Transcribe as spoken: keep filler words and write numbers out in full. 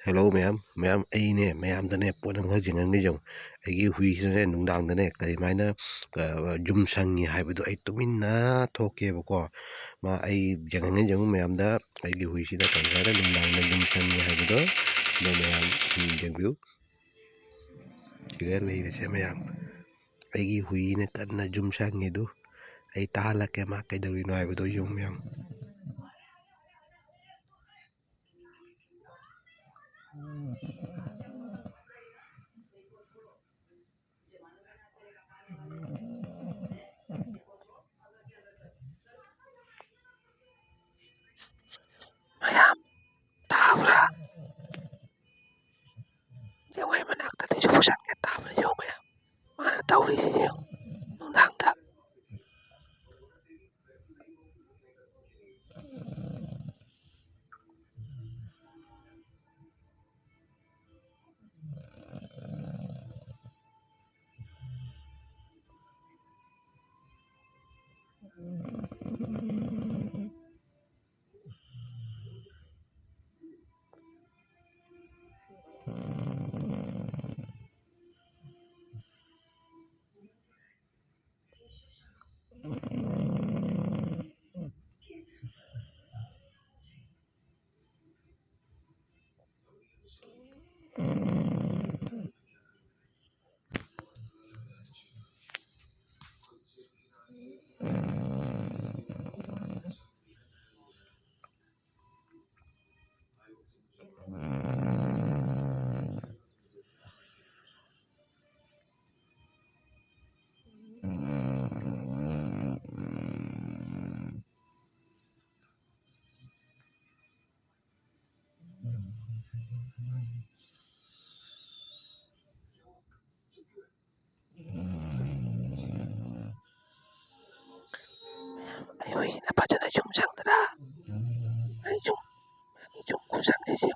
Hello ꯃꯌꯥꯝ, ꯃꯌꯥꯝ, ꯑꯩꯅꯦ ꯃꯌꯥꯝꯗꯅꯦ ꯄꯣꯠ ꯑꯃꯈꯛ ꯌꯦꯡꯍꯟꯒꯦ ꯌꯦꯡꯉꯨ꯫ ꯑꯩꯒꯤ ꯍꯨꯏꯁꯤꯅꯅꯦ ꯅꯨꯡꯗꯥꯡꯗꯅꯦ ꯀꯔꯤꯃꯥꯏꯅ, ꯑ, ꯌꯨꯝ ꯁꯪꯉꯤ ꯍꯥꯏꯕꯗꯣ ꯑꯩ ꯇꯨꯃꯤꯟꯅ ꯊꯣꯛꯀꯦꯕꯀꯣ꯫ ꯃꯥ ꯑꯩ ꯌꯦꯡꯍꯟꯒꯦ ꯌꯦꯡꯉꯨ ꯃꯌꯥꯝꯗ, ꯑꯩꯒꯤ ꯍꯨꯏꯁꯤꯅ ꯀꯔꯤꯃꯥꯏꯅ ꯅꯨꯡꯗꯥꯡꯗ ꯌꯨꯝ ꯁꯪꯉꯤ ꯍꯥꯏꯕꯗꯣ꯫ ꯑꯗꯣ ꯃꯌꯥꯝ, ꯎꯝ, ꯌꯦꯡꯕꯤꯌꯨ꯫ ꯁꯤꯒ ꯂꯩꯔꯤꯁꯦ ꯃꯌꯥꯝ꯫ ꯑꯩꯒꯤ ꯍꯨꯏꯅ ꯀꯟꯅ ꯌꯨꯝ ꯁꯪꯉꯤꯗꯨ꯫ ꯑꯩ ꯇꯥꯍꯜꯂꯛꯀꯦ ꯃꯥ ꯀꯩꯗꯧꯔꯤꯅꯣ ꯍꯥꯏꯕꯗꯣ ꯌꯦꯡꯉꯨ ꯃꯌꯥꯝ꯫ ꯃꯌꯥꯝ ꯇꯥꯕ꯭ꯔꯥ? ꯌꯦꯡꯉꯣ, ꯑꯩ ꯃꯅꯥꯛꯇꯗꯤ ꯌꯨꯝ ꯁꯪꯒꯦ ꯇꯥꯕ꯭ꯔꯥ? ꯌꯦꯡꯉꯣ ꯃꯌꯥꯝ, ꯃꯥꯅ ꯇꯧꯔꯤꯁꯤ ꯌꯦꯡꯉꯣ, ꯅꯨꯡꯗꯥꯡꯗ꯫ ꯑꯩ ꯍꯨꯏꯁꯤꯅ ꯐꯖꯅ ꯌꯨꯝ ꯁꯪꯗ꯭ꯔꯥ? ꯑꯩ ꯌꯨꯝ, ꯃꯥꯒꯤ ꯌꯨꯝ ꯈꯨꯁꯪꯁꯤꯁꯨ